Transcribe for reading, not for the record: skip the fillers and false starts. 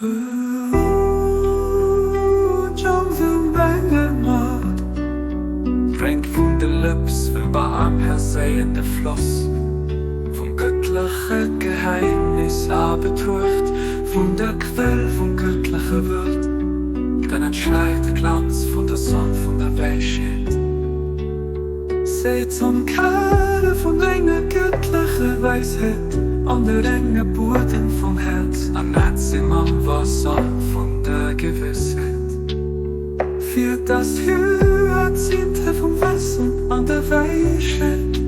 Drénkt vun de Lëps vum barmherzeende Floss, vum gëttleche Geheimnis a betruecht vun der Quell vum gëttleche Wuert, dann entschleiert de Glanz vun der Sonn vun der Wäisheet. Séi zum Kär vun denger gëttlecher Wäisheet an de renge Buedem vum Häerz an nätz si mam Waasser vun der Gewëssheet. Fir dass Joerzinte vum Wëssen an der Wäisheet.